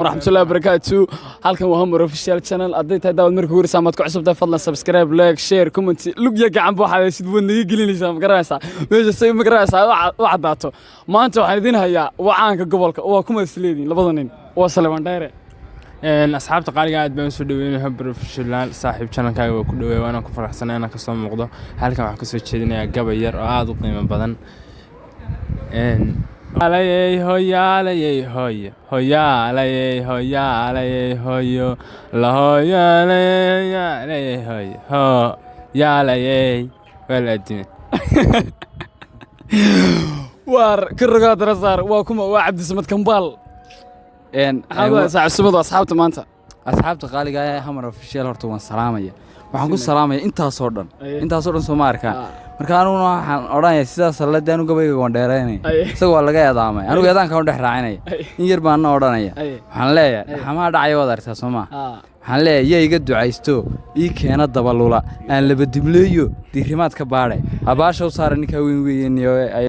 Waraxmatullahi wabarakaatu. Halkan waa Hamar Official Channel. Hadday tahay daawad marka horeysa amaad ku cusubtahay, fadlan subscribe, like, share, comment, lug iyo gacanba waxaad sid waad naga gelinaysaa. Ma garanaysaa meesha say, ma garanaysaa u caddaato. Maanta waxaan idin hayaa wacaanka gobolka. Waa kuma isleediin labada nin? Waa Saleebaan Dheere. Asxaabta qaaliga, aad baan usoo dhaweynay Hamar Official. Saaxiib, channelkaaga waa ku dhaweey, waana ku faraxsanay inaan kasoo muuqdo halkan. Waxaan kasoo jeedinayaa gabay yar oo aad u qiimo badan. Hoyaalayey, hoyaalayey, hooyo, hoyaalayey, hoyaalayey, hooyo, la hoyaalayey, hoyaalayey, hooyo, hoyaalayey, waa la adime. Waar ka rogaa darasaar. Waa kuma? Waa Cabdisamad Kambaal. Maxaad u haysaa cusubada asxaabta maanta? Asxaabta qaaliga ee Hamar Official, horta waan salaamaya. Waxaan ku salaamaya intaasoo dhan. Intaasoo dhan soo ma arkaan? Marka aniguna waxaan odhanaya sidaas alle, anu gabayga waan dheeraynaya. Isaga waa laga eedaamay, anigu eedaanka u dhex raacinaya. In yar baana odhanaya. Waxaan leeyahay, dhaxamaha dhacaya waad aragtaa, soo maa? Waxaan leeyahay, yaa iga ducaysto, ii keena dabalula aan laba dibleeyo, diirimaad ka baadhe habaasha u saara ninkaa weyn weeyeniyo.